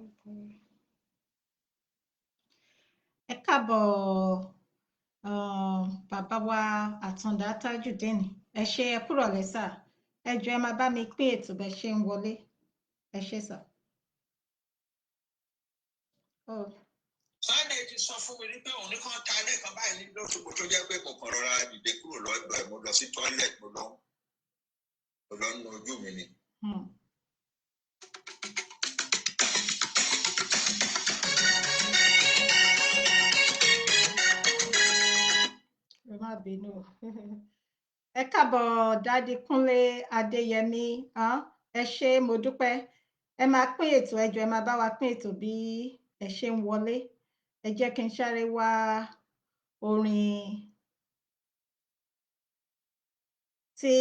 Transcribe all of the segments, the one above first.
Okay. Ẹ káàbọ̀, bàbá wa Àtàndá Tajudeen. Ẹ ṣé, ẹ kúrọ̀lẹ́ sà. Ẹ jọ̀ọ́, ẹ máa bá mi pín ètò bẹ́ ṣe ń wọlé. Ẹ ṣé sà. Oh. Sunday ti sọ fún mi wípé òun ní kàn ta ilé kan báyìí ní lóṣogbo, tó jẹ́ pé mo kàn rọra dìde kúrò lọ́dọ̀ ẹ̀, mo lọ sí toilet, mo lọ nu ojú mi ni. Ẹ má bínú o. Ẹ káàbọ̀, Daddy Kúnlé Adéyẹmí. Ẹ ṣé, mo dúpẹ́. Ẹ máa pín ètò, ẹ jọ̀ọ́, ẹ máa bá wa pín ètò bí ẹ ṣe ń wọlé. Ẹ jẹ́ kí n sáré wá orin tí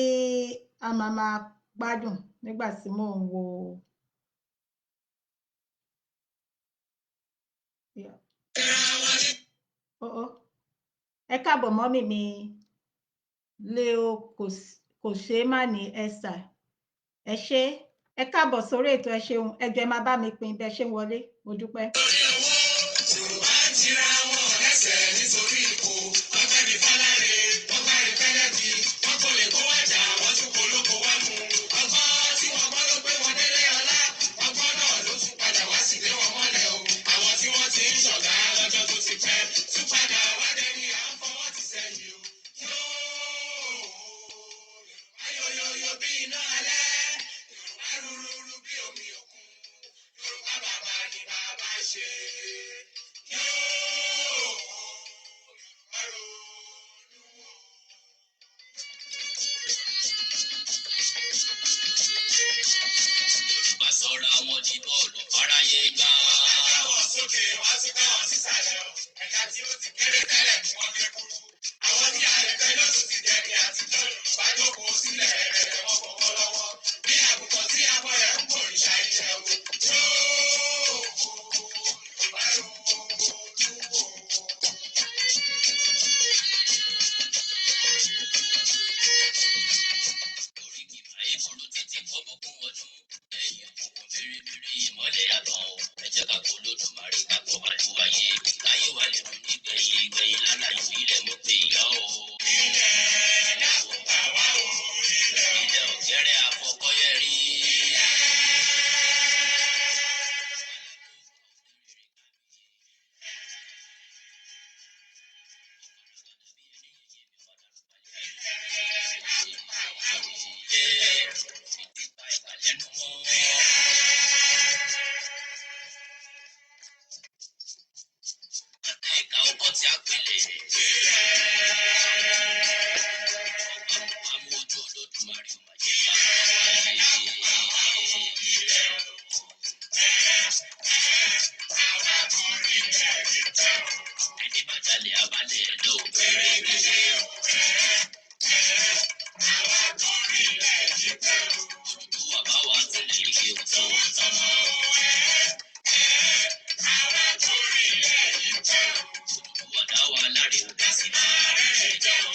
a máa máa gbádùn nígbà tí mò ń wo. Yeah. Oh, oh. Ẹ káàbọ̀, mummy mi Leo kò ṣeé má ní Esther. Ẹ ṣé, ẹ káàbọ̀ sórí ètò. Ẹ ṣeun. Ẹ jọ̀ọ́, ẹ máa bá mi pín bẹ́ ṣe ń wọlé. Mo dúpẹ́. Torí owó, Yorùbá ń tira wọn lẹ́sẹ̀ nítorí ipò. Wọ́n fẹ́ bí fáláre, wọ́n bá rí pẹ́lẹ́bí, wọ́n kò lè kó wájà, wọ́n tún polóko wá mú. Ọgbọ́n tí wọ́n gbọ́ ló gbé wọn délé ọlá. Ọgbọ́n náà ló tún padà wá sí lé wọn mọ́lẹ̀ o. Àwọn tí wọ́n ti ń ṣọ̀gá lọ́jọ́ tó ti pẹ́ tún padà wá dẹni à ń fọwọ́ ti sẹ́yìn o. Yóò Yorùbá yoyoyo bí iná alẹ́, Yorùbá rúrúrú bí omi òkun, Yorùbá bàbá ni bàbá ṣe. Yóò Yorùbá ronú o. Yorùbá sọra wọn di bọ́ọ̀lù fáráyé gbá. Káwọn sókè, wọ́n tún káwọn sísàlẹ̀ o. Ẹ̀ka tí ó ti kéré tẹ́lẹ̀ ni wọ́n fẹ́ kúrú. Àwọn tí àìpẹ́ lóṣù ti dẹni àtijọ́. Yorùbá jókòó sílẹ̀ rẹ̀, wọ́n fọwọ́ lọ́wọ́. Bí àgùntàn tí abọ́ rẹ̀ ń bòrìṣà ilẹ̀ o. Yóò Yorùbá ronú o. Oríkì báyìí burú títí kọ́bọ̀kún ọdún. Lẹ́yìn òkùnkùn bìrìbìrì, ìmọ́lẹ̀ yàtọ̀ o. Ẹ jẹ́ ká kó Olódùmarè, ká kó Balùwàyè. Káyé wa lè rún nígbẹ̀yìn ìgbẹ̀yìn lálàyò ilẹ̀ mú pé ìyá o. Ilẹ̀ dákun gbà wá o. Ilẹ̀ o. Ilẹ̀ ọ̀kẹ́rẹ́ àfọkọ́yẹrí. Ìdìbà ìkàlẹ́nu mọ́. Ẹ̀ka ọkọ̀ tí a pèlè. Àmú ojú Olódùmarè ò máa jẹ́ ká ayé. Ẹni bá jalè abalẹ̀ ẹ̀ lọ òbẹ̀rẹ̀. Olùdúwà bá wa tẹ̀lé ike òtún. Olùdúwà dá wa láre ó dá sí máa rẹ̀ jẹ́ o.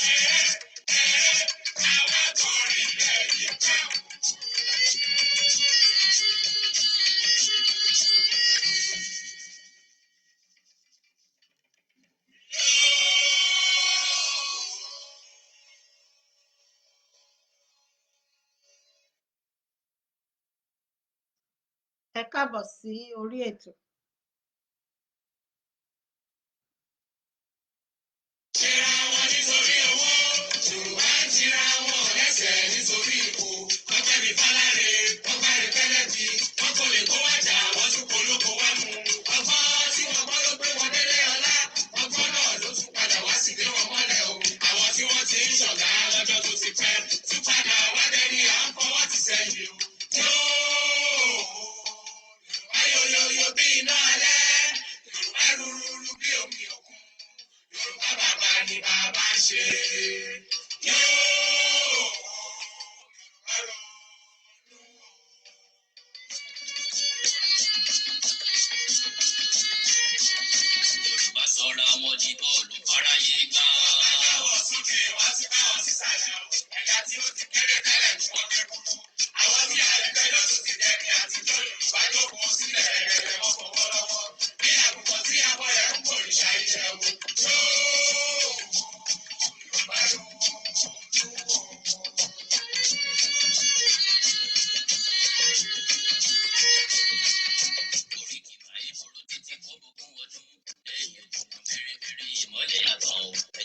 Ẹ káàbọ̀ sí orí ètò. Tira wọn nítorí owó, Yorùbá ń tira wọn lẹ́sẹ̀ nítorí ipò. Wọ́n fẹ́ bí fáláre, wọ́n bá rí pẹ́lẹ́bí, wọ́n kò lè kó wájà, wọ́n tún polóko wá mú. Ọgbọ́n tí wọ́n gbọ́ ló gbé wọn délé ọlá. Ọgbọ́n náà ló tún padà wá sí lé wọn mọ́lẹ̀ o. Àwọn tí wọ́n ti ń ṣọ̀gá lọ́jọ́ tó ti pẹ́ tún padà wá dẹni à ń fọwọ́ ti sẹ́yìn o. Yóò Yorùbá yoyoyo bí iná alẹ́, Yorùbá rúrúrú bí omi òkun. Yorùbá bàbá ni bàbá ṣe. Yóò Yorùbá ronú o. Yorùbá sọra wọn di bọ́ọ̀lù fáráyé gbá. Káwọn sókè, wọ́n tún káwọn sísàlẹ̀ o. Ẹ̀ka tí ó ti kéré tẹ́lẹ̀ ni wọ́n fẹ́ kúrú. Àwọn tí àìpẹ́ lóṣù ti dẹni àtijọ́. Yorùbá jókòó sílẹ̀ rẹ̀, wọ́n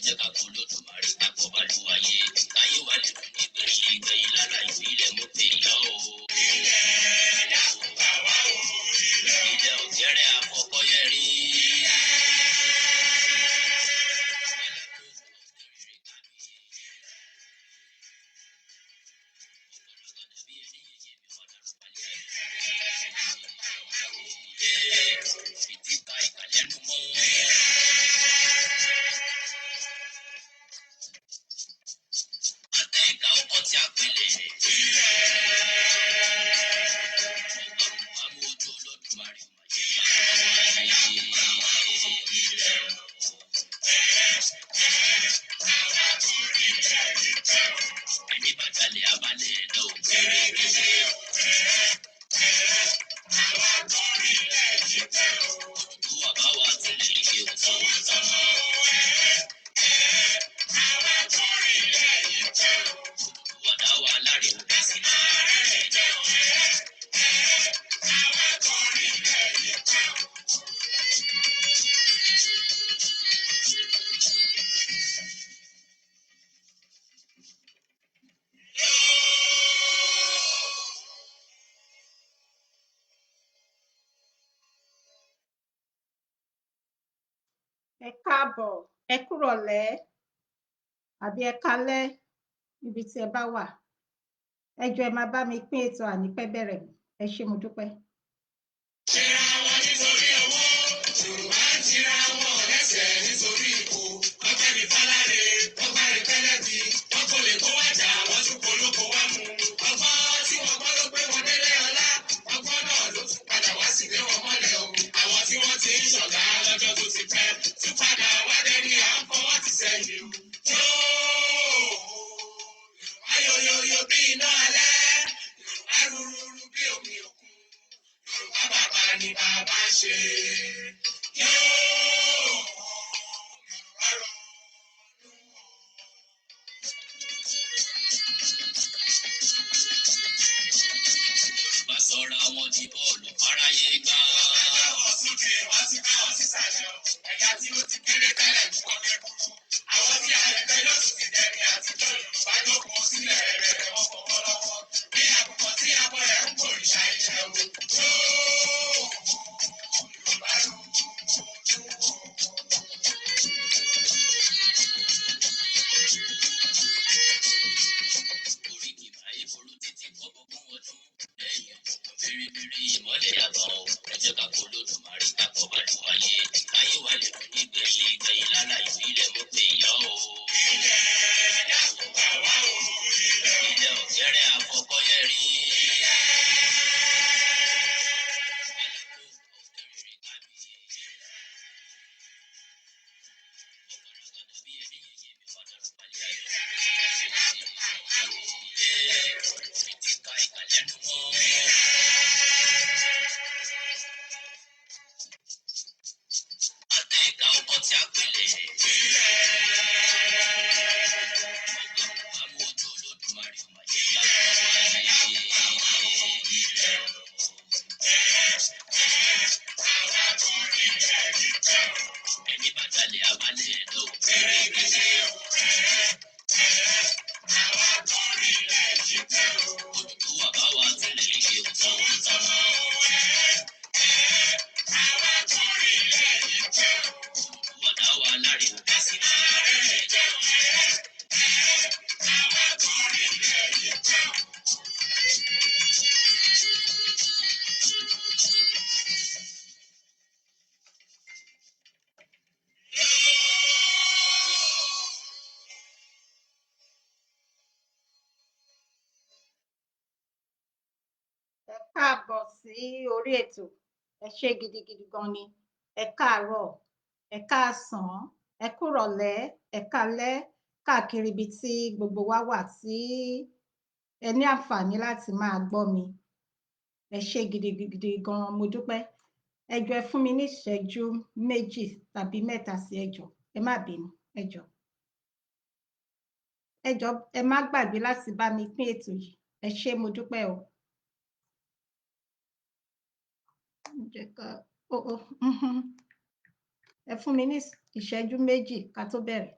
Jẹ́ ká kó lódùmarè ká kó balùwàyè káyé wà lè dùn nígbẹ̀yìn ìgbẹ̀yìn lálàyò ilẹ̀ mú pè yọ o. Ilẹ̀ dákun gbà wá o, ilẹ̀ o. Ilẹ̀ ọ̀gẹ́rẹ́ àfọkọ́yẹrí. Fìtí ta ìkàlẹ́nu mọ́. Àtẹ ìka ọkọ̀ tí a pèlè. Àmú ojú Olódùmarè ò mà jẹ́ ká ilẹ̀ o. Ẹni bá jalè abalẹ̀ ẹ̀dá ò kéré kéré. Òdùdúwà bá wa túnlẹ̀ ṣe ò tọmọtọmọ. Òdùdúwà dá wa láre ò dá sí máa rẹ̀ jẹ́ o. Ẹ káàbọ̀, ẹ kúrọ̀lẹ́ àbí ẹ kálẹ́ níbi tí ẹ bá wà. Ẹ jọ̀ọ́ ẹ máa bá mi pín ètò ànípẹ́ bẹ̀rẹ̀. Ẹ ṣé, mo dúpẹ́. Tira wọn nítorí owó, Yorùbá ń tira wọn lẹ́sẹ̀ nítorí ipò. Wọ́n gbẹ́bí fáláre, wọ́n gbáre pẹ́lẹ́bí, wọ́n kò lè kó wá jà, wọ́n tún polóko wá mú. Ọgbọ́n tí wọ́n gbọ́ ló gbé wọn délé ọlá, ọgbọ́n náà ló tún padà wá sílé wọn mọ́lẹ̀ o. Àwọn tí wọ́n ti ń ṣọ̀gá lọ́jọ́ tó ti pẹ́, tún padà wá dẹni à ń fọwọ́ ti sẹ́yìn o. Yóò ayoyoyo bí iná alẹ́, Yorùbá rúrúrú bí omi òkun. Yorùbá bàbá ni bàbá ṣe. Yóò Yorùbá ronú. Yorùbá sọra wọn di bọ́ọ̀lù fáráyé gbá. Káwọn sókè, wọ́n ti káwọn sísàlẹ̀ o. Ẹ̀yà tí ó ti kéré tẹ́lẹ̀ ní wọ́n fẹ́ kúrú. Àwọn tí àìpẹ́ yóò tún ti dẹni àtijọ́. Yorùbá jókòó sílẹ̀ rẹ̀ wọ́n fọwọ́ lọ́wọ́. Bí àkùkọ tí abọ́ rẹ̀ ń gbòrìṣà ilẹ̀ o. Yóò Yorùbá ronú. Oríkì báyìí burú títí kọ́bọ̀gún ọdún. Lẹ́yìn òkùnkùn bíríbírí ìmọ́lẹ̀ yàtọ̀ o. Ẹ jẹ́ ká kó lódùmarè ká kó balùwàyè. Káyé wà lè dùn nígbẹ̀yìn ìgbẹ̀yìn lálàyò ilẹ̀ mú pè yọ o. Ilẹ̀ dákun gbà wá o, ilẹ̀ o. Ilẹ̀ ọ̀gẹ́rẹ́ àfọkọ́yẹrí. Fìtí ta ìkàlẹ́nu mọ́. Àtẹ ìka ọkọ̀ tí a pèlè. Àmú ojú Olódùmarè ò mà jẹ́ ká ilẹ̀ o. Ẹni bá jalè abalẹ̀ ẹ̀dá ò kéré kéré. Òdùdúwà bá wa túnlẹ̀ ṣe ò tọmọtọmọ. Òdùdúwà dá wa láre ò dá sí máa rẹ̀ jẹ́ o. Ẹ káàbọ̀ sí orí ètò. Ẹ ṣé gidigidi gan ni. Ẹ káàárọ̀, ẹ káàsán, ẹ kúrọ̀lẹ́, ẹ káalẹ́ káàkiri ibi tí gbogbo wa wà tí ẹ ní àǹfààní láti máa gbọ́ mi. Ẹ ṣé gidigidi gan, mo dúpẹ́. Ẹ jọ̀ọ́ ẹ fún mi ní ìṣẹ́jú méjì tàbí mẹ́ta sí, ẹ jọ̀ọ́. Ẹ má bínú, ẹ jọ̀ọ́. Ẹ jọ̀ọ́ ẹ má gbàgbé láti bá mi pín ètò yìí. Ẹ ṣé, mo dúpẹ́ o. Jẹ́ ká ó ó Ẹ fún mi ní ìṣẹ́jú méjì ká tó bẹ̀rẹ̀.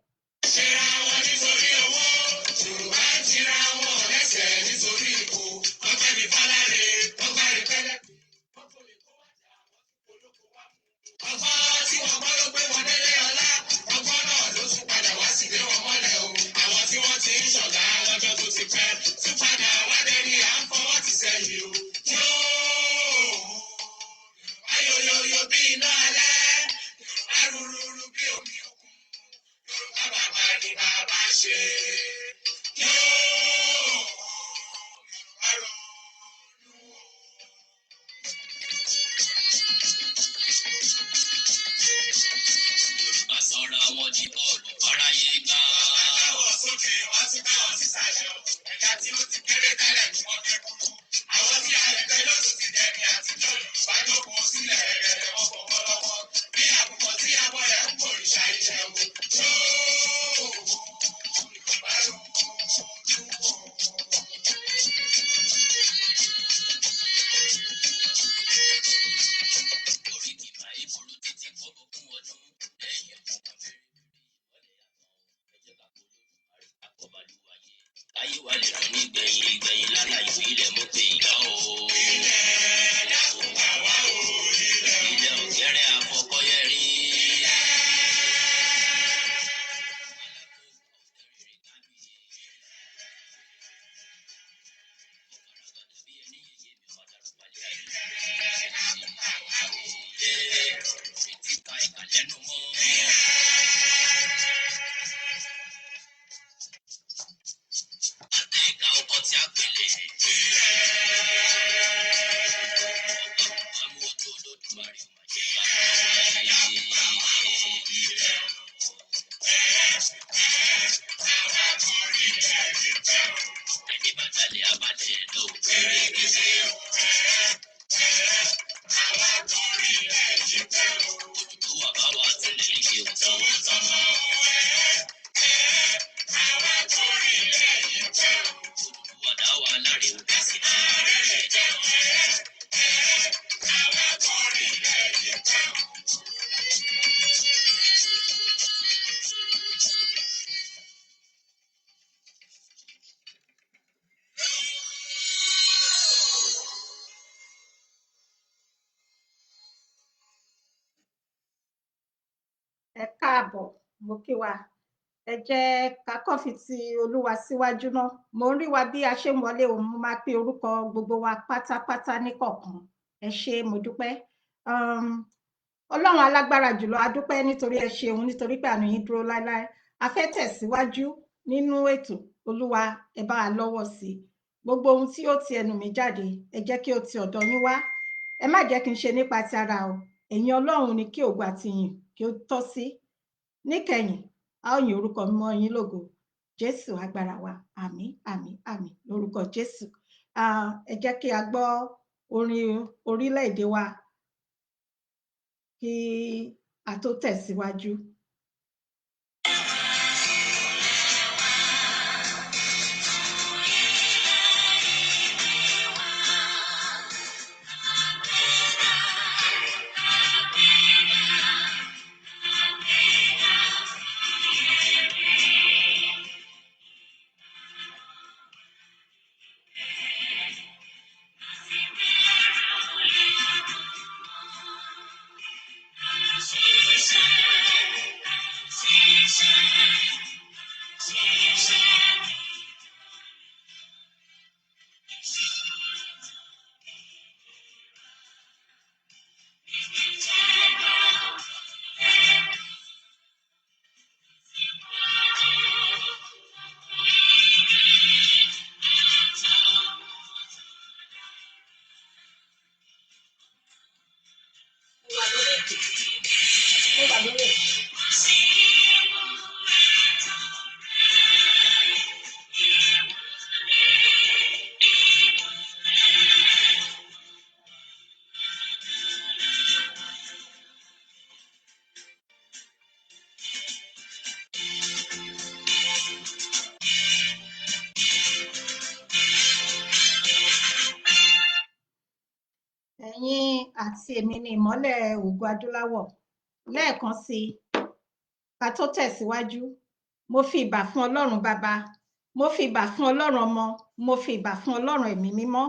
Mo kí wa. Ẹ jẹ́ ká kọ́ fi ti Olúwa síwájú náà. Mo ń rí wa bí a ṣe ń wọlé o, mo máa pe orúkọ gbogbo wa pátápátá níkọ̀ọ̀kan. Ẹ ṣé, mo dúpẹ́. Ọlọ́run alágbára jùlọ, a dúpẹ́ nítorí ẹ ṣeun, nítorí pé àánú yín dúró láéláé. A fẹ́ tẹ̀síwájú nínú ètò. Olúwa, ẹ bá wa lọ́wọ́ sí i. Gbogbo ohun tí ó ti ẹnu mi jáde, ẹ jẹ́ kí ó ti ọ̀dọ̀ yín wá. Ẹ má jẹ́ kí n ṣe nípa ti ara o. Ẹ̀yin Ọlọ́run ni kí ògo àti ìyìn kí ó tọ́ sí. Níkẹyìn, a ó yin orúkọ mímọ́ yín lógo. Jésù agbára wa. Àmín, àmín, àmín lórúkọ Jésù. Ẹ jẹ́ kí a gbọ́ orin orílẹ̀-èdè wa kí a tó tẹ̀síwájú. Ẹ̀yin àti èmi ni ìmọ́lẹ̀ ògo adúláwọ̀. Lẹ́ẹ̀kan sí i, ká tó tẹ̀síwájú, mo fi ìbà fún Ọlọ́run Baba, mo fi ìbà fún Ọlọ́run Ọmọ, mo fi ìbà fún Ọlọ́run Ẹ̀mí Mímọ́.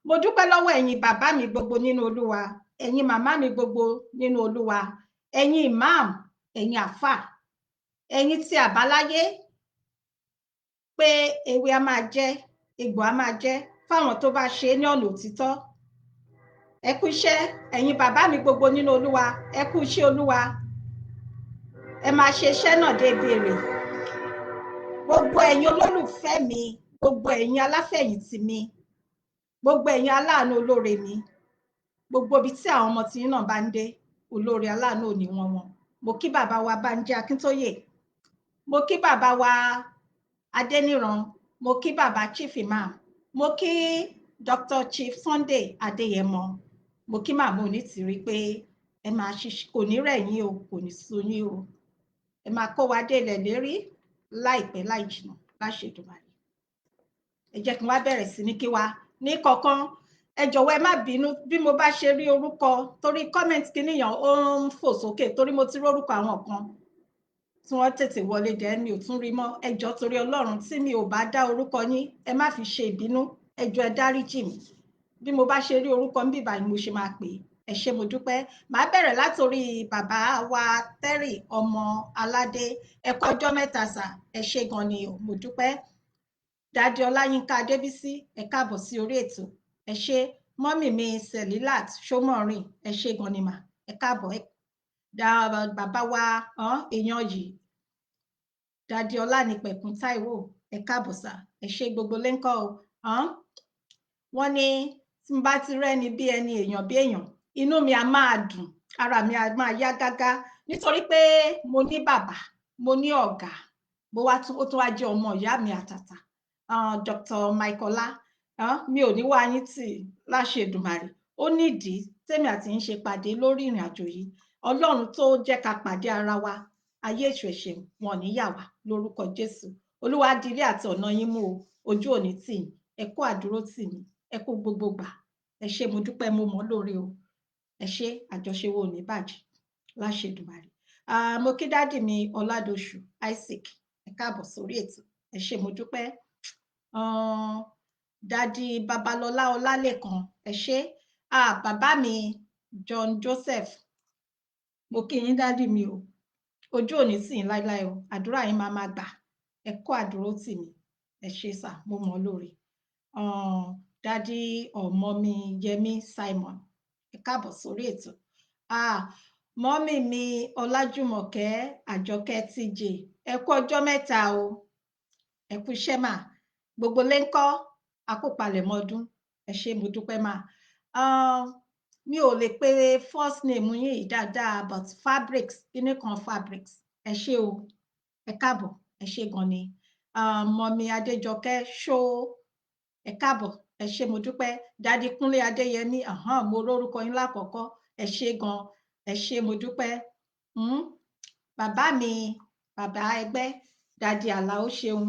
Mo dúpẹ́ lọ́wọ́ ẹ̀yin bàbá mi gbogbo nínú Olúwa, ẹ̀yin màmá mi gbogbo nínú Olúwa, ẹ̀yin imam, ẹ̀yin àfà, ẹ̀yin tí àbáláyé pé ewé a máa jẹ́, egbò a máa jẹ́ fáwọn tó bá ṣe é ní ọ̀nà òtítọ́. Ẹ kú iṣẹ́, ẹ̀yin bàbá mi gbogbo nínú Olúwa, ẹ kú iṣẹ́ Olúwa. Ẹ máa ṣe iṣẹ́ náà dé ibi èrè. Gbogbo ẹ̀yin olólùfẹ́ mi, gbogbo ẹ̀yin aláfẹ̀yìntì mi, gbogbo ẹ̀yin aláàánú olóore mi, gbogbo ibi tí àwọn ọmọ tiyín náà bá ń dé, olóore aláàánú ò ní wọ́n wọn. Mo kí bàbá wa Bánjí Akíntóyè, mo kí bàbá wa Adéníran, mo kí bàbá Chief Imam, mo kí Dr. Chief Sunday Adéyẹmọ, mo kí màmá Onítìrí pé ẹ máa ṣiṣẹ́, kò ní rẹ̀ yín o, kò ní sú yín o. Ẹ máa kó wa dé ilẹ̀ lérí láìpẹ́ láì jìnnà láṣẹ Èdùmàrè. Ẹ jẹ́ kí n wá bẹ̀rẹ̀ sí ní kí wa ní kọ̀ọ̀kan. Ẹ jọ̀wọ́ ẹ má bínú bí mo bá ṣe rí orúkọ, torí comment kìnìyàn ó ń fò sókè, torí mo ti rórúkọ àwọn kan tí wọ́n tètè wọlé dẹ́ mi ò tún rí mọ́. Ẹ jọ̀ọ́ torí Ọlọ́run, tí mi ò bá dá orúkọ yín, ẹ má fi ṣe ìbínú, ẹ jọ̀ọ́ ẹ dáríjì mí. Bí mo bá ṣe rí orúkọ ń bíbá ni mo ṣe máa pè é. Ẹ ṣé, mo dúpẹ́. Màá bẹ̀rẹ̀ látòrí bàbá wa Terry ọmọ Aládé. Ẹ kú ọjọ́ mẹ́ta sà, ẹ ṣé gan ni o, mo dúpẹ́. Dádì Ọláyínká Adébísí, ẹ káàbọ̀ sí orí ètò. Ẹ ṣé. Mọ́mì mi Selilat Ṣómọ̀rìn, ẹ ṣé gan ni mà, ẹ káàbọ̀. Bàbá wa èèyàn yìí, Dádì Ọlánìpẹ̀kun Táíwò, ẹ káàbọ̀ sà, ẹ ṣé gbogbo lẹ́ńkọ́ o. Wọ́n ní tí n bá ti rẹ́ni bí ẹni, èèyàn bí èèyàn, inú mi a máa dùn, ara mi a máa yá gágá, nítorí pé mo ní bàbá, mo ní ọ̀gá, mo wá tún, ó tún wá jẹ́ ọmọ ìyá mi àtàtà, Dr. Michael Ọlá. Mi ò ní wá yín tì láṣẹ Èdùmàrè. Ó nídìí tèmi àti yín ṣe pàdé lórí ìrìn àjò yìí. Ọlọ́run tó jẹ́ ká pàdé ara wa, ayé èṣù ẹ̀ṣẹ̀ wọn ò ní yà wá lórúkọ Jésù. Olúwa di ilé àti ọ̀nà yín mú o, ojú ò ní tì yín. Ẹ kú àdúró tì mí, ẹ kú gbogbo gbà. Ẹ ṣé, mo dúpẹ́, mo mọ̀ lóore o. Ẹ ṣé, àjọṣe wo ò ní bàjẹ́ láṣẹ Èdùmàrè. Mo kí dádì mi Ọládọ̀ṣù Isaac, ẹ káàbọ̀ sórí ètò. Ẹ ṣé, mo dúpẹ́. Dádì Babalọlá Ọlálékan, ẹ ṣé. Bàbá mi John Joseph, mo kí yín dádì mi o. Ojú ò ní tì yín láéláé o, àdúrà yín máa máa gbà. Ẹ kú àdúró tì mí. Ẹ ṣé sà, mo mọ̀ ọ́ lóore. Daddy ọmọ mi Yẹmí Simon, ẹ káàbọ̀ sórí ètò. Ah, mọ́mì mi Ọlájùmọ̀kẹ́ Àjọkẹ́ TJ, ẹ kú ọjọ́ mẹ́ta o, ẹ kú iṣẹ́ mà. Gbogbo lé ń kọ́, a kó palẹ̀mọ́ ọdún. Ẹ ṣé, mo dúpẹ́ mà. Mi ò lè pe first name yín yìí dáadáa, but Fabrics, kíní kan Fabrics, ẹ ṣé o, ẹ káàbọ̀, ẹ ṣé gan ni. Mọ́mì Adéjọkẹ́ ṣó, ẹ káàbọ̀, ẹ ṣé, mo dúpẹ́. Daddy Kúnlé Adéyẹmí, mo rórúkọ yín lákọ̀ọ́kọ́, ẹ ṣé gan, ẹ ṣé, mo dúpẹ́. Bàbá mi, bàbá ẹgbẹ́, Daddy Àlàó ṣeun,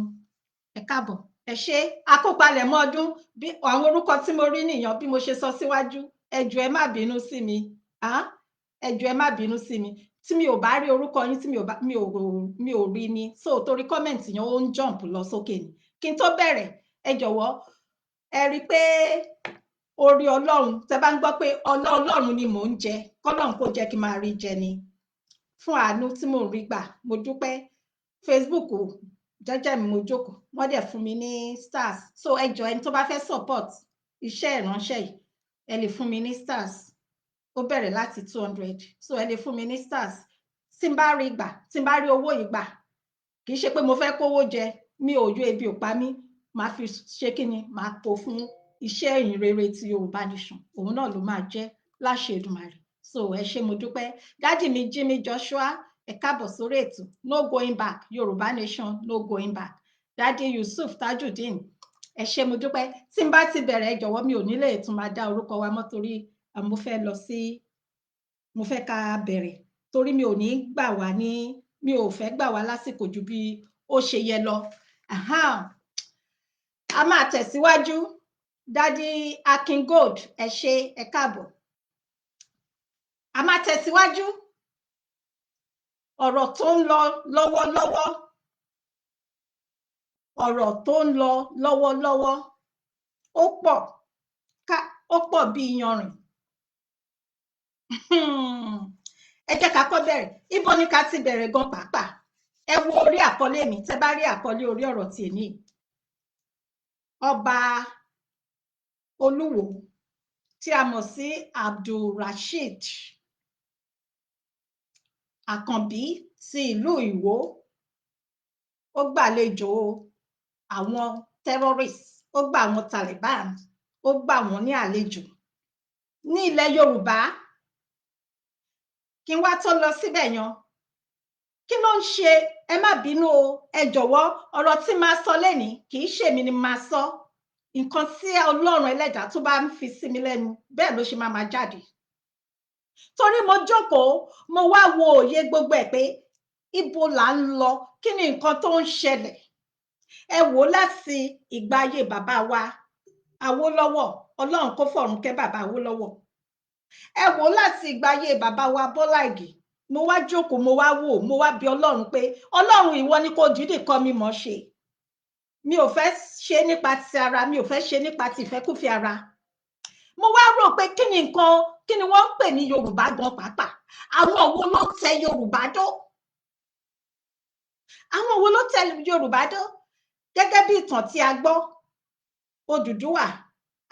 ẹ káàbọ̀, ẹ ṣé. Akópalẹ̀mọ́ ọdún, bí àwọn orúkọ tí mo rí nìyẹn bí mo ṣe sọ síwájú. Ẹ jọ̀ọ́ ẹ má bínú sí mi, ẹ jọ̀ọ́ ẹ má bínú sí mi tí mi ò bá rí orúkọ yín, tí mi ò bá mi ò rí ni. So torí comment yẹn ó ń jump lọ sókè ni. Kí n tó bẹ̀rẹ̀, ẹ jọ̀wọ́ ẹ rí i pé orí Ọlọ́run, tẹ́ bá ń gbọ́ pé Ọlọ́run ni mò ń jẹ, kọ́lọ́run kó jẹ́ kí n máa rí jẹ ni. Fún àánú tí mò ń rí gbà, mo dúpẹ́. Facebook jẹ́jẹ́ mi mo jókòó, wọ́n dẹ̀ fún mi ní stars. So ẹ jọ̀ọ́, ẹni tó bá fẹ́ support iṣẹ́ ìránṣẹ́ yìí, ẹ lè fún mi ní stars. Ó bẹ̀rẹ̀ láti 200, so ẹ lè fún mi ní stars. Tí n bá rí gbà, tí n bá rí owó yìí gbà, kì í ṣe pé mo fẹ́ kówó jẹ, mi ò yó, ebi ò pa mí, màá fi ṣe kí ni, màá kó fún iṣẹ́ ìhìnrere ti Yorùbá Nation, òun náà ló máa jẹ́ láṣẹ Èdùmàrè. So ẹ ṣé, mo dúpẹ́. Daddy mi Jimmy Joshua, ẹ káàbọ̀ sórí ètò. No going back, Yorùbá Nation, no going back. Daddy Yusuf Tajudeen, ẹ ṣé, mo dúpẹ́. Tí n bá ti bẹ̀rẹ̀, ẹ jọ̀wọ́, mi ò ní lè tún máa dá orúkọ wa mọ́, torí mo fẹ́ lọ sí, mo fẹ́ ká bẹ̀rẹ̀, torí mi ò ní gbà wá ní, mi ò fẹ́ gbà wá lásìkò ju bí ó ṣe yẹ lọ. A máa tẹ̀síwájú. Daddy Akin Gold, ẹ ṣé, ẹ káàbọ̀. A máa tẹ̀síwájú. Ọ̀rọ̀ tó ń lọ lọ́wọ́lọ́wọ́, ọ̀rọ̀ tó ń lọ lọ́wọ́lọ́wọ́, ó pọ̀ ká, ó pọ̀ bí iyanrìn. Ẹ jẹ́ ká kọ́ bẹ̀rẹ̀. Ibo ni ká ti bẹ̀rẹ̀ gan pàápàá? Ẹ wo orí àkọlé mi, tẹ́ bá rí àkọlé orí ọ̀rọ̀ tí èní. Ọba Olúwo tí a mọ̀ sí Abdulrasheed Àkànbí ti ìlú Ìwó, ó gbàlejò àwọn terrorists, ó gbà àwọn Taliban, ó gbà wọ́n ní àlejò ní ilẹ̀ Yorùbá. Kí n wá tó lọ síbẹ̀ yan, kí ló ń ṣe? Ẹ má bínú o, ẹ jọ̀wọ́, ọ̀rọ̀ tí máa sọ lénìí kì í ṣèmi ni máa sọ. Nǹkan tí Ọlọ́run ẹlẹ́dàá tó bá ń fi sí mi lẹ́nu, bẹ́ẹ̀ ló ṣe máa máa jáde. Torí mo jókòó, mo wá wo òye gbogbo ẹ̀ pé ibo là ń lọ, kí ni nǹkan tó ń ṣẹlẹ̀. Ẹ wò ó láti ìgbà ayé bàbá wa Awólọ́wọ̀, Ọlọ́run kó fọ̀run kẹ́ bàbá Awólọ́wọ̀. Ẹ wò ó láti ìgbà ayé bàbá wa Bọ́lá Ìgè. Mo wá jókòó, mo wá wò, mo wá bi Ọlọ́run pé Ọlọ́run, ìwọ ni kò dídì kọ́ mi mọ̀ ṣe. Mi ò fẹ́ ṣe nípa ti ara, mi ò fẹ́ ṣe nípa ti ìfẹ́kúfẹ̀ẹ́ ara. Mo wá rò pé kí ni nǹkan, kí ni wọ́n ń pè ní Yorùbá gan pàápàá? Àwọn wo ló tẹ Yorùbá dó? Àwọn wo ló tẹ Yorùbá dó? Gẹ́gẹ́ bí ìtàn tí a gbọ́, Odùduwà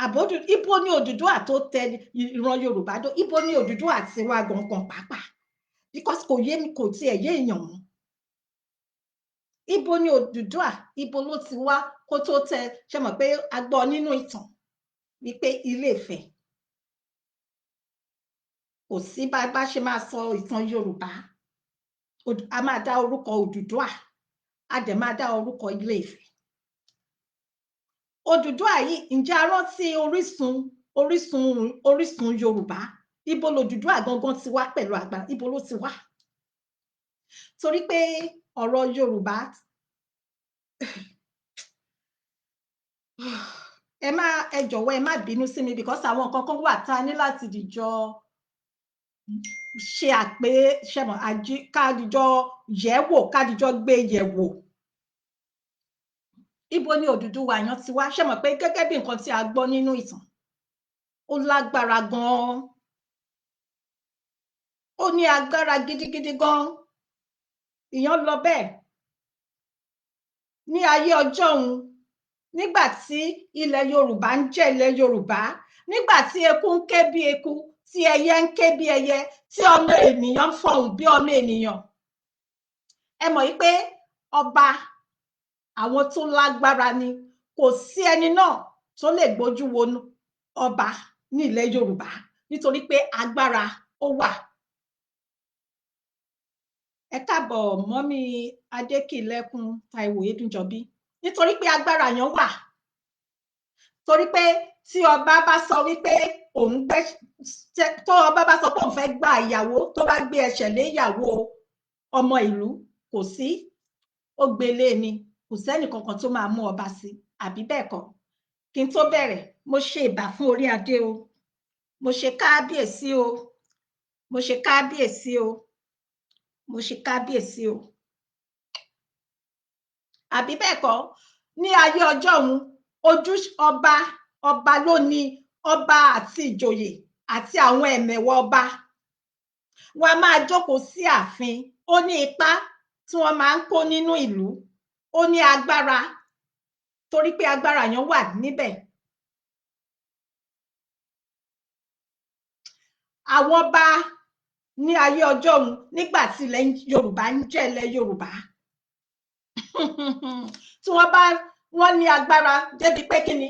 àbódù, ibo ni Odùduwà tó tẹ ìran Yorùbá dó? Ibo ni Odùduwà ti wá gangan pàápàá? Because kò yé mi, kò tiẹ̀ yé èèyàn mọ́. Ibo ni Odùduwà, ibo ló ti wá kó tó tẹ? Ṣe mọ̀ pé a gbọ́ nínú ìtàn wípé Ilé-Ifẹ̀, kò sí bá bá ṣe máa sọ ìtàn Yorùbá, a máa dá orúkọ Odùduwà, a dẹ̀ máa dá orúkọ Ilé-Ifẹ̀. Odùduwà yìí, ǹjẹ́ a rántí orísun, orísun, orísun Yorùbá? Ibo lOdùduwà gangan ti wá pẹ̀lú agbára? Ibo ló ti wá? Torí pé ọ̀rọ̀ Yorùbá, ẹ má, ẹ jọ̀wọ́, ẹ má bínú sí mi, because àwọn nǹkan kan wà tá a ní láti dìjọ ṣe àpé ṣẹmọ àjí, ká dìjọ yẹ̀ wò, ká dìjọ gbé yẹ̀ wò. Ibo ni Odùduwà yẹn ti wá? Ṣe mọ̀ pé gẹ́gẹ́ bí nǹkan tí a gbọ́ nínú ìtàn, ó lágbára gan-an, ó ní agbára gidigidi gan. Ìyẹn lọ bẹ́ẹ̀. Ní ayé ọjọ́ òun, nígbà tí ilẹ̀ Yorùbá ń jẹ́ ilẹ̀ Yorùbá, nígbà tí eku ń ké bí eku, tí ẹyẹ ń ké bí ẹyẹ, tí ọmọ ènìyàn ń fọhùn bí ọmọ ènìyàn, ẹ mọ̀ wípé ọba àwọn tó lágbára ni. Kò sí ẹni náà tó lè gbójú wo ọba ní ilẹ̀ Yorùbá, nítorí pé agbára ó wà. Ẹ káàbọ̀, mọ́mí Adékìlẹ́kùn Táíwò Edúnjọbí. Nítorí pé agbára yẹn wà, torí pé tí ọba bá sọ wípé òun gbẹ, tó ọba bá sọ pé òun fẹ́ gba ìyàwó, tó bá gbé ẹsẹ̀ lé ìyàwó ọmọ ìlú, kò sí, ó gbélé ni, kò sẹ́nì kankan tó máa mú ọba sí, àbí bẹ́ẹ̀ kọ́? Kí n tó bẹ̀rẹ̀, mo ṣe ìbà fún orí adé o, mo ṣe káábíyèsí o, mo ṣe káábíyèsí o, mo ṣe kábíyèsí o, àbí bẹ́ẹ̀ kọ́? Ní ayé ọjọ́ òun, ojú ọba, ọba ló ní ọba àti ìjòyè àti àwọn ẹ̀mẹ̀wà ọba, wọn a máa jókòó sí ààfin. Ó ní ipa tí wọ́n máa ń kó nínú ìlú, ó ní agbára, torí pé agbára yẹn wà níbẹ̀. Àwọn ọba ní ayé ọjọ́ òun, nígbà tí ilẹ̀ Yorùbá ń jẹ́ ilẹ̀ Yorùbá, tí wọ́n bá wọ́n ní agbára débi pé kí ni,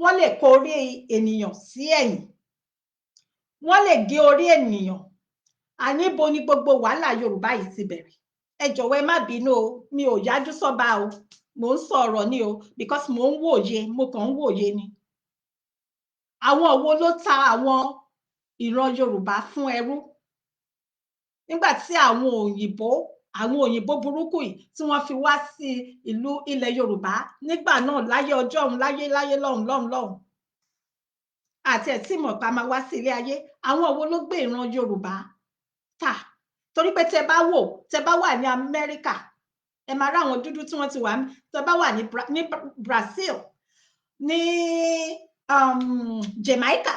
wọ́n lè kó orí ènìyàn sí ẹ̀yìn, wọ́n lè gé orí ènìyàn. Àníbo ni gbogbo wàhálà Yorùbá yìí ti bẹ̀rẹ̀? Ẹ jọ̀wọ́, ẹ má bínú o, mi ò yájú sọ́ba o, mò ń sọ ọ̀rọ̀ ni o, because mò ń wòye, mo kàn ń wòye ni. Àwọn wo ló ta àwọn ìran Yorùbá fún ẹrú? Nígbà tí àwọn òyìnbó, àwọn òyìnbó burúkú yìí, tí wọ́n fi wá sí ìlú ilẹ̀ Yorùbá nígbà náà, láyé ọjọ́ òun, láyé láyé lọ́hùn lọ́hùn lọ́hùn, àti ẹ̀ tí mọ̀ pa máa wá sí ilé ayé, àwọn wo ló gbé ìran Yorùbá tà? Torí pé tẹ bá wò, tẹ bá wà ní Amẹ́ríkà, ẹ máa rí àwọn dúdú tí wọ́n ti wà. Tẹ bá wà ní Brazil, ní Jamaica,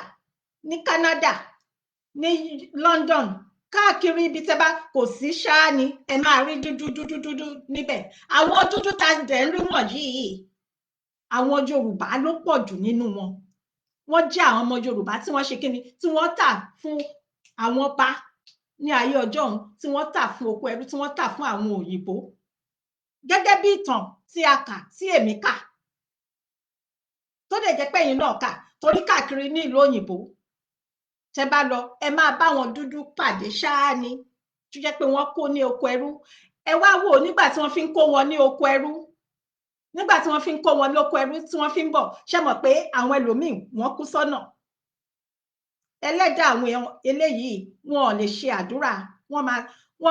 ní Canada, ní London, káàkiri ibi tẹ́ bá kò sí ṣáá ni ẹ máa rí dúdú dúdú dúdú níbẹ̀. Àwọn dúdú tá a dẹ̀ ń rí wọ̀nyí, àwọn Yorùbá ló pọ̀ jù nínú wọn. Wọ́n jẹ́ àwọn ọmọ Yorùbá tí wọ́n ṣe kíni, tí wọ́n tà fún àwọn ọba ní ayé ọjọ́ òun, tí wọ́n tà fún oko ẹrú, tí wọ́n tà fún àwọn òyìnbó, gẹ́gẹ́ bí ìtàn tí a kà, tí èmi kà, tó dẹ̀ jẹ́ pé ẹ̀yin náà kà, torí káàkiri ní ìlú òyìnbó tẹ́ bá lọ, ẹ máa bá wọn dúdú pàdé ṣáá ni, tó jẹ́ pé wọ́n kó ní oko ẹrú. Ẹ wá wò ó, nígbà tí wọ́n fi ń kó wọn ní oko ẹrú, nígbà tí wọ́n fi ń kó wọn lóko ẹrú, tí wọ́n fi ń bọ̀, ṣé mọ̀ pé àwọn ẹlòmíì wọ́n kú sọ́nà? Ẹlẹ́dàá àwọn èèyàn eléyìí, wọn ò lè ṣe àdúrà, wọ́n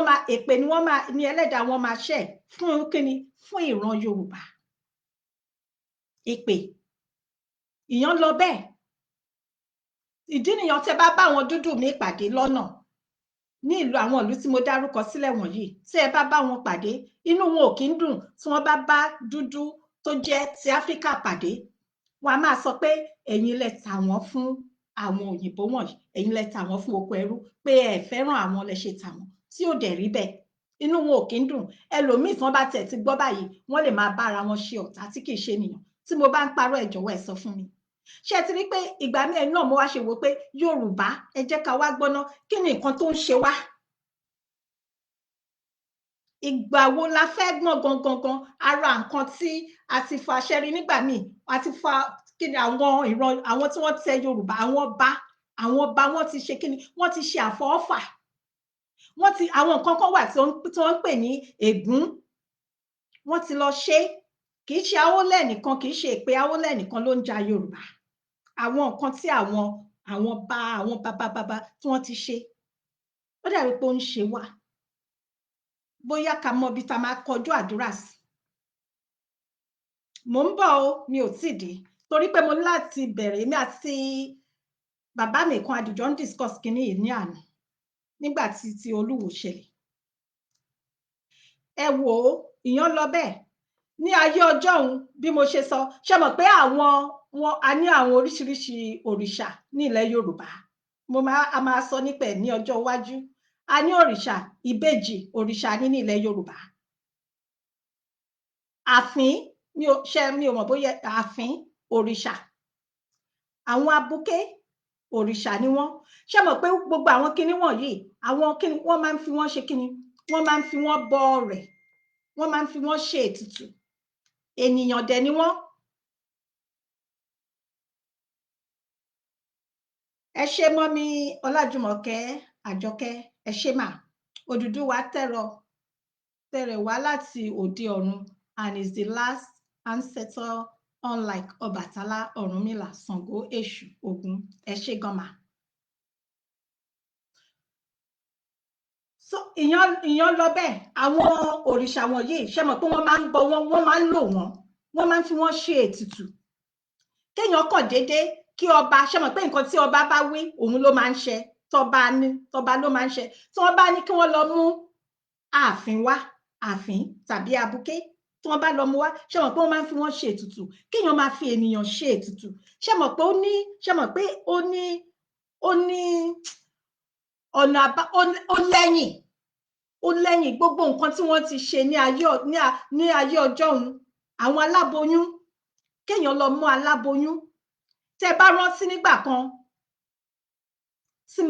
máa èpè ni wọ́n máa ní, ẹlẹ́dàá wọn máa ṣẹ̀ fún kíni? Fún ìran Yorùbá. Èpè ìyẹn lọ bẹ́ẹ̀. Ìdí nìyẹn, tẹ́ bá bá àwọn dúdú mi pàdé lọ́nà ní ìlú, àwọn ìlú tí mo dárúkọ sílẹ̀ wọ̀nyí, tí ẹ bá bá wọn pàdé, inú wọn ò kí ń dùn. Tí wọ́n bá bá dúdú tó jẹ́ ti Áfíríkà pàdé, wọn a máa sọ pé ẹ̀yin lẹ tà wọ́n fún àwọn òyìnbó wọ̀nyí, ẹ̀yin lẹ tà wọ́n fún oko ẹrú, pé ẹ fẹ́ràn àwọn lẹ ṣe tà wọ́n, tí ò dẹ̀ rí bẹ́ẹ̀. Inú wọn ò kí ń dùn. Ẹlòmíì, tí wọ́n bá tẹ̀ ti gbọ́ báyìí, wọ́n lè máa bára wọn ṣe ọ̀tá tí kì í ṣe ènìyàn. Tí mo bá ń parọ́, ẹ jọ̀wọ́, ẹ sọ fún mi. Ṣé ẹ ti rí pé ìgbà míì náà mo wá ṣe wò pé Yorùbá, ẹ jẹ́ ká wá gbọ́ná, kí ni nǹkan tó ń ṣe wá? Ìgbà wo la fẹ́ gbọ́n gangan gan? Ara nǹkan tí a ti fa aṣẹ́rí nígbà míì, a ti fa kí ni, àwọn ìran àwọn tí wọ́n tẹ Yorùbá, àwọn ọba, wọ́n ti ṣe kí ni, wọ́n ti ṣe àfọwọ́fà. Wọ́n ti àwọn nǹkan kan wà tí wọ́n ń pè ní ègún, wọ́n ti lọ ṣe. Kì í ṣe Awólẹ̀ nìkan, kì í ṣe èpè Awólẹ̀ nìkan ló ń ja Yorùbá. Àwọn nǹkan tí àwọn bá àwọn bàbá bàbá tí wọ́n ti ṣe, ó dàbí pé ó ń ṣe wá. Bóyá ká mọ ibi tá a máa kọjú àdúrà sí. Mò ń bọ̀ o, mi ò tíì dé, torí pé mo ní láti bẹ̀rẹ̀. Èmi àti bàbá mi kan àdìjọ ń discuss kinní yìí ní àná nígbà tí ti Olúwo ṣẹlẹ̀. Ẹ wò ó, ìyẹn lọ bẹ́ẹ̀. Ní ayé ọjọ́ òun, bí mo ṣe sọ, ṣe mọ̀ pé àwọn wọn a ní àwọn oríṣiríṣi òrìṣà ní ilẹ̀ Yorùbá. Mo máa a máa sọ nípa ẹ̀ ní ọjọ́ iwájú. A ní òrìṣà ìbejì, òrìṣà ní ní ilẹ̀ Yorùbá. Àfín, mi ò ṣe, mi ò mọ̀ bóyá àfín òrìṣà. Àwọn abuké òrìṣà ni wọ́n. Ṣé mọ̀ pé gbogbo àwọn kinní wọ̀nyí, àwọn kinní wọ́n máa ń fi wọ́n ṣe kinní, wọ́n máa ń fi wọ́n bọ ọrẹ, wọ́n máa ń fi wọ́n ṣe ètùtù. Ènìyàn dẹ̀ ni wọ́n. Ẹ ṣé mọ́mí Ọlájùmọ̀kẹ́ Àjọkẹ́, ẹ ṣé mà. Odùduwà tẹ̀rẹ̀ wá láti òde ọ̀run and is the last ancestor, unlike Ọbàtálá, Ọ̀rúnmìlà, Ṣàngó, Èṣù, Ògún. Ẹ ṣé gan mà. So ìyàn lọ bẹ́ẹ̀. Àwọn òrìṣà wọ̀nyí, ṣé mọ̀ pé wọ́n máa ń bọ wọ́n, wọ́n máa ń lò wọ́n, wọ́n máa ń fi wọ́n ṣe ètùtù. Kéèyàn kàn déédéé kí ọba, ṣé mọ̀ pé nǹkan tí ọba bá wí òun ló máa ń ṣe, tọba ní tọba ló máa ń ṣe. Tí wọ́n bá ní kí wọ́n lọ mú ààfin wá, ààfin tàbí abuké, tí wọ́n bá lọ mú wá, ṣé mọ̀ pé wọ́n máa ń fi wọ́n ṣe ètùtù. Kéèyàn máa fi ènìyàn ṣe ètùtù, ṣé mọ̀ pé ó ní, ṣé mọ̀ pé ó ní, ó ní ọ̀nà àbá, ó lẹ́yìn, ó lẹ́yìn gbogbo nǹkan tí wọ́n ti ṣe ní ayé, ní ayé ọjọ́ òun. Àwọn aláboyún, kéèyàn lọ mú aláboyún. Tẹ́ bá rántí nígbà kan tí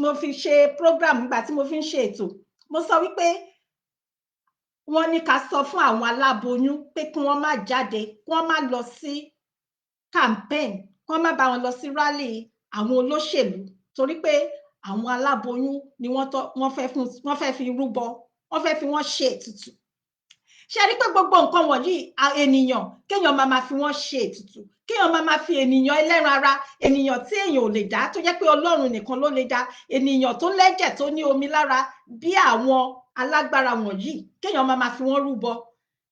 mo fi ṣe program, nígbà tí mo fi ń ṣe ètò, mo sọ wípé wọ́n ní ká sọ fún àwọn aláboyún pé kí wọ́n má jáde, kí wọ́n má lọ sí campaign, kí wọ́n má bá wọn lọ sí rally àwọn olóṣèlú, torí pé àwọn aláboyún ni wọ́n tọ́, wọ́n fẹ́ fún, wọ́n fẹ́ fi rúbọ, wọ́n fẹ́ fi wọ́n ṣe ètùtù. Ṣé rí pé gbogbo nǹkan wọ̀nyí, ènìyàn, kéèyàn máa ma fi wọ́n ṣe ètùtù, kéèyàn máa ma fi ènìyàn ẹlẹ́ran ara, ènìyàn tí èèyàn ò lè dá, tó jẹ́ pé Ọlọ́run nìkan ló lè dá, ènìyàn tó lẹ́jẹ̀ tó ní omi lára bí àwọn alágbára wọ̀nyí, kéèyàn máa ma fi wọ́n rúbọ.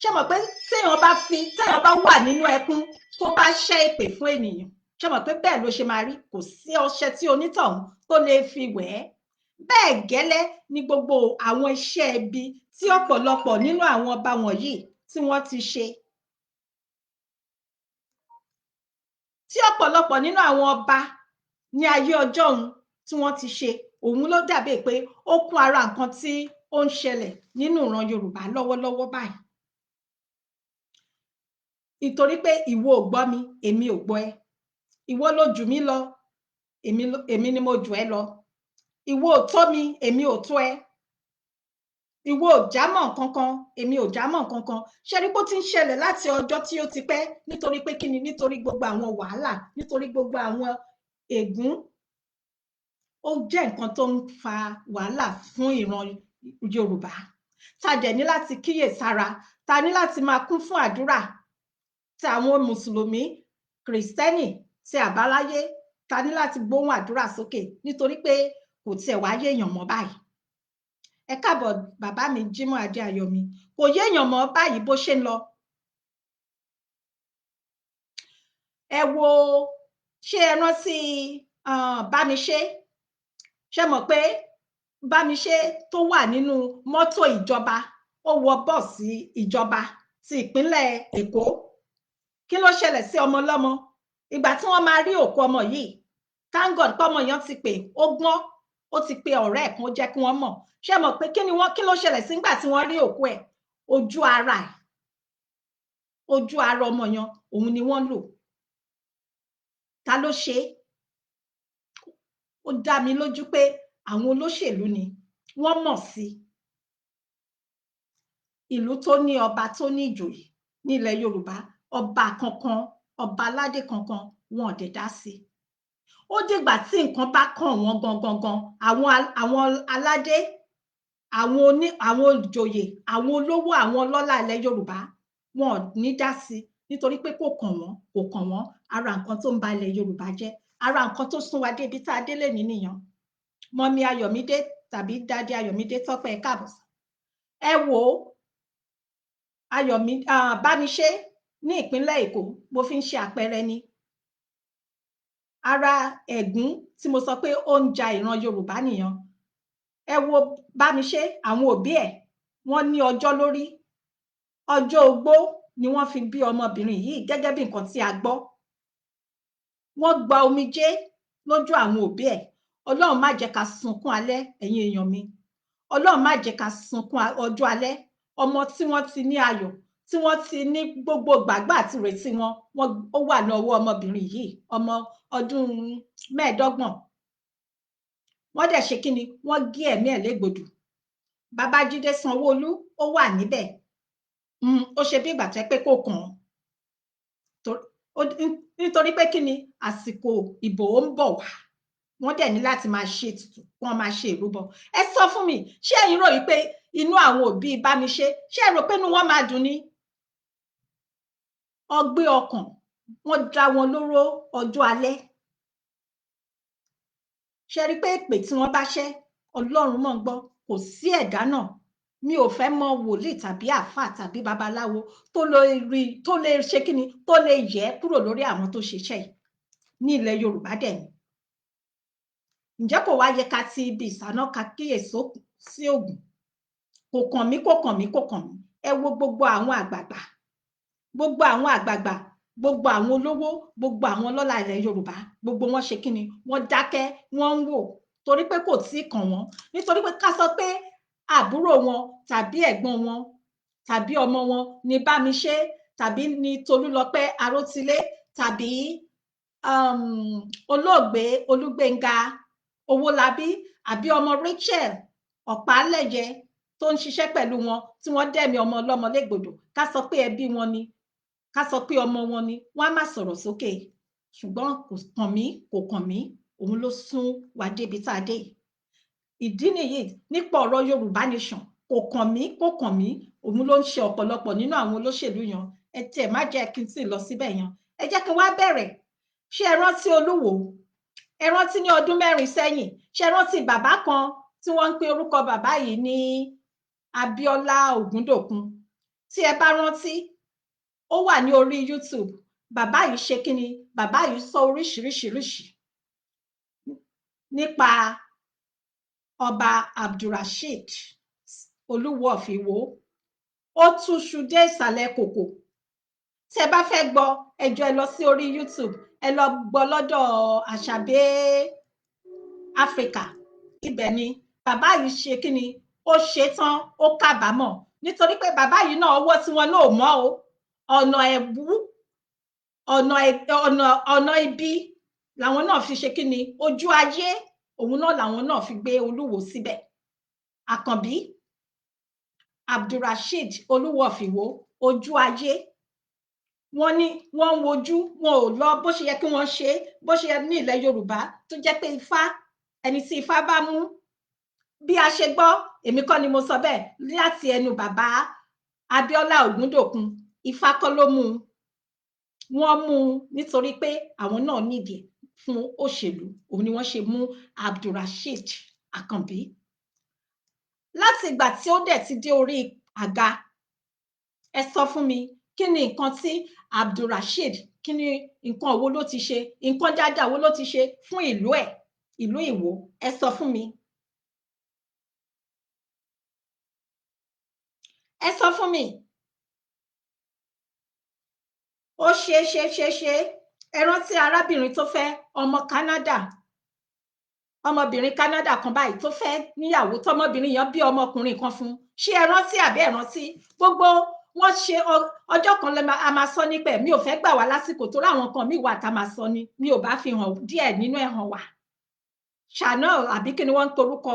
Ṣé mọ̀ pé téèyàn bá fi, téèyàn bá wà nínú ẹkún tó bá ṣẹ́ èpè fún ènìyàn, ṣé mọ̀ pé bẹ́ẹ̀ ló ṣe máa rí? Kò sí ọṣẹ tí onítọ̀hún tó lè fi wẹ̀ ẹ́. Bẹ́ẹ̀ gẹ́lẹ́ ni gbogbo àwọn iṣẹ́ ibi tí ọ̀pọ̀lọpọ̀ nínú àwọn ọba wọ̀nyí tí wọ́n ti ṣe. Tí ọ̀pọ̀lọpọ̀ nínú àwọn ọba ní ayé ọjọ́ òun tí wọ́n ti ṣe, òun ló dàbí pé ó kún ara nǹkan tí ó ń ṣẹlẹ̀ nínú ìran Yorùbá lọ́wọ́lọ́wọ́ báyìí. Nítorí pé ìwọ ò gbọ́ mi, èmi ò gbọ́ ẹ. Ìwọ ló jù mí lọ, èmi ni mo jù ẹ́ lọ. Ìwọ ò tó mi, èmi ò tó ẹ. Ìwọ ò jámọ́ nǹkankan, èmi ò jámọ́ nǹkankan. Ṣé rí pé ó ti ń ṣẹlẹ̀ láti ọjọ́ tí ó ti pẹ́? Nítorí pé kíni? Nítorí gbogbo àwọn wàhálà, nítorí gbogbo àwọn ègún. Ó jẹ́ nǹkan tó ń fa wàhálà fún ìran Yorùbá. Ta dẹ̀ ní láti kíyèsára, ta ní láti máa kún fún àdúrà. Tí àwọn Mùsùlùmí, Kìrìsìtẹ́nì, tí àbáláyé, ta ní láti gbóhùn àdúrà sókè, nítorí pé kò tiẹ̀ wá yéèyàn mọ́ báyìí. Ẹ káàbọ̀ bàbá mi Jímọ̀ Adé Ayọ̀mí, kò yéèyàn mọ́ báyìí bó ṣe ń lọ. Ẹ wo, ṣé ẹ rántí Bámiṣé? Ṣé mọ̀ pé Bámiṣé tó wà nínú mọ́tò ìjọba, ó wọ bọ́ọ̀sì ìjọba ti ìpínlẹ̀ Èkó. Kí ló ṣẹlẹ̀ sí ọmọ ọlọ́mọ? Ìgbà tí wọ́n máa rí òkú ọmọ yìí, thank God pé ọmọ yẹn ti pè, ó gbọ́n, ó ti pe ọ̀rẹ́ ẹ̀ kan, ó jẹ́ kí wọ́n mọ̀. Ṣé mọ̀ pé kí ló ṣẹlẹ̀ sí nígbà tí wọ́n rí òkú ẹ̀? Ojú ara ẹ̀, ojú ara ọmọ yẹn, òun ni wọ́n lò. Ta ló ṣe é? Ó dá mi lójú pé àwọn olóṣèlú ni wọ́n mọ̀ sí. Ìlú tó ní ọba tó ní ìjòyè nílẹ̀ Yorùbá, ọba kankan, ọba aládé kankan, wọn ò dẹ̀ dá sí. Ó dìgbà tí nǹkan bá kàn wọ́n gangan gan, àwọn aládé, àwọn ìjòyè, àwọn olówó, àwọn ọlọ́lá ilẹ̀ Yorùbá, wọn ò ní dá sí, nítorí pé kò kàn wọ́n, kò kàn wọ́n. Ara nǹkan tó ń ba ilẹ̀ Yorùbá jẹ́, ara nǹkan tó sún wa débi tá a délé ní nìyẹn. Mọ́mí Ayọ̀mídé tàbí Dádì Ayọ̀mídé Tọ́pẹ́, ẹ káàbọ̀. Ẹ wò ó, Bámiṣé ní ìpínlẹ̀ Èkó, mo fi ń ṣe àpẹẹrẹ ni. Ara ẹ̀gún tí mo sọ pé ó ń ja ìran Yorùbá nìyẹn. Ẹ wo Bámiṣé, àwọn òbí ẹ̀ wọ́n ní ọjọ́ lórí, ọjọ́ ogbó ni wọ́n fi bí ọmọbìnrin yìí gẹ́gẹ́ bí nǹkan tí a gbọ́. Wọ́n gba omijé lójú àwọn òbí ẹ̀. Ọlọ́run má jẹ́ ká sunkún alẹ́, ẹ̀yin èèyàn mi. Ọlọ́run má jẹ́ ká sunkún ọjọ́ alẹ́. Ọmọ tí wọ́n ti ní ayọ̀, tí wọ́n ti ní gbogbo gbàgbà àti ìrètí wọn, ó wà lọ́wọ́ ọmọbìnrin yìí, ọmọ ọdún 25. Wọ́n dẹ̀ ṣe kíni, wọ́n gé ẹ̀mí ẹ̀ légbodò. Babájídé Sanwó-Olú ó wà níbẹ̀. Ó ṣe bí ìgbà tó yẹ pé kò kàn án, nítorí pé kíni, àsìkò ìbò ó ń bọ̀ wá, wọ́n dẹ̀ ní láti máa ṣe ètùtù, wọ́n máa ṣe ìrúbọ. Ẹ sọ fún mi, ṣé ẹ̀yin rò wípé inú àwọn òbí Bámiṣé, ṣé ẹ rò pé inú wọn máa dùn ni? Ọgbẹ́ ọkàn, wọ́n dá wọn lóró ọjọ́ alẹ́. Ṣe rí pé èpè tí wọ́n bá ṣẹ́, Ọlọ́run mọ̀ ń gbọ́, kò sí ẹ̀dá náà. Mi ò fẹ́ mọ wòlíì tàbí àáfàá tàbí babaláwo tó lè rí, tó lè ṣe kíni, tó lè yẹ kúrò lórí àwọn tó ṣiṣẹ́ yìí ní ilẹ̀ Yorùbá dẹ̀ ni. Ǹjẹ́ kò wá yẹ ká ti ibi ìsáná ká kíyèsí sí Ògùn? Kò kàn mí, kò kàn mí, kò kàn mí. Ẹ wo gbogbo àwọn àgbààgbà, gbogbo àwọn àgbààgbà, gbogbo àwọn olówó, gbogbo àwọn ọlọ́lá ilẹ̀ Yorùbá, gbogbo wọn ṣe kíni, wọ́n dákẹ́, wọ́n ń wò, torí pé kò tí ì kàn wọ́n. Nítorí pé ká sọ pé àbúrò wọn tàbí ẹ̀gbọ́n wọn tàbí ọmọ wọn ní Bámiṣé tàbí ní Tolúlọpẹ́ Arótilé tàbí olóògbé Olúgbénga Owólabí àbí ọmọ Rachel Ọ̀pálẹ̀yẹ tó ń ṣiṣẹ́ pẹ̀lú wọn tí wọ́n dẹ̀mí ọmọ ọlọ́mọ légbodò, ká sọ pé ẹbí wọn ni, ká sọ pé ọmọ wọn ni, wọ́n á má sọ̀rọ̀ sókè. Ṣùgbọ́n kò kàn mí, kò kàn mí, òun ló sún wa débi tá a dé. Ìdí nìyí nípa ọ̀rọ̀ Yorùbá Nation, kò kàn mí, kò kàn mí, òun ló ń ṣe ọ̀pọ̀lọpọ̀ nínú àwọn olóṣèlú yan. Ẹ tiẹ̀ má jẹ́ kí n tí ì lọ síbẹ̀ yan, ẹ jẹ́ kí n wá bẹ̀rẹ̀. Ṣé ẹ rántí Olúwo? Ẹ rántí ní ọdún 4 sẹ́yìn? Ṣé ẹ rántí bàbá kan tí wọ́n ń pe orúkọ bàbá yìí ní Abíọ́lá Ògúndòkun? Tí ẹ bá rántí, ó wà ní orí YouTube. Bàbá yìí ṣe kíni, bàbá yìí sọ oríṣiríṣiríṣi nípa ọba Abdulrasheed Olúwo of Ìwó. Ó túṣu dé ìsàlẹ̀ kòkò. Tí ẹ bá fẹ́ gbọ́, ẹ jọ̀ọ́ ẹ lọ sí orí YouTube, ẹ lọ gbọ́ lọ́dọ̀ Àṣàbí Áfíríkà. Ibẹ̀ ni bàbá yìí ṣe kíni, ó ṣe tán, ó kábàámọ̀, nítorí pé bàbá yìí náà ọwọ́ tí wọn náà mọ́ o, ọ̀nà ẹ̀bú, ọ̀nà ibi làwọn náà fi ṣe kíni, ojú ayé òun náà làwọn náà fi gbé Olúwo síbẹ̀. Àkànbí Abdulrasheed Olúwo of Ìwó, ojú ayé wọ́n ní wọ́n ń wojú wọn ò lọ bó ṣe yẹ kí wọ́n ṣe, bó ṣe yẹ ní ilẹ̀ Yorùbá, tó jẹ́ pé Ifá, ẹni tí Ifá bá mú, bí a ṣe gbọ́, èmi kọ́ ni mo sọ bẹ́ẹ̀ láti ẹnu bàbá Abíọ́lá Ògúndòkun, Ifá kọ́ ló mú un, wọ́n mú un nítorí pé àwọn náà nídìí fún òṣèlú, òun ni wọ́n ṣe mú Abdulrasheed Àkànbí. Láti ìgbà tí ó dẹ̀ ti dé orí àga, ẹ sọ fún mi, kí ni nǹkan tí Abdulrasheed, kí ni nǹkan wo ló ti ṣe, nǹkan dáadáa wo ló ti ṣe fún ìlú ẹ̀, ìlú Ìwó? Ẹ sọ fún mi. Ẹ sọ fún mi. Ó ṣe ṣe ṣe ṣe. Ẹ rántí arábìnrin tó fẹ́ ọmọ Canada, ọmọbìnrin Canada kan báyìí tó fẹ́ níyàwó, tọmọbìnrin yẹn bí ọmọkùnrin kan fún. Ṣé ẹ rántí àbí ẹ rántí? Gbogbo wọ́n ṣe ọjọ́ kan a máa sọ nípa ẹ̀. Mi ò fẹ́ gbà wá lásìkò torí àwọn kan mi wà tá a máa sọ ni, mi ò bá fi hàn díẹ̀ nínú ẹ̀ hàn wá. Chanel àbí kí ni wọ́n ń torúkọ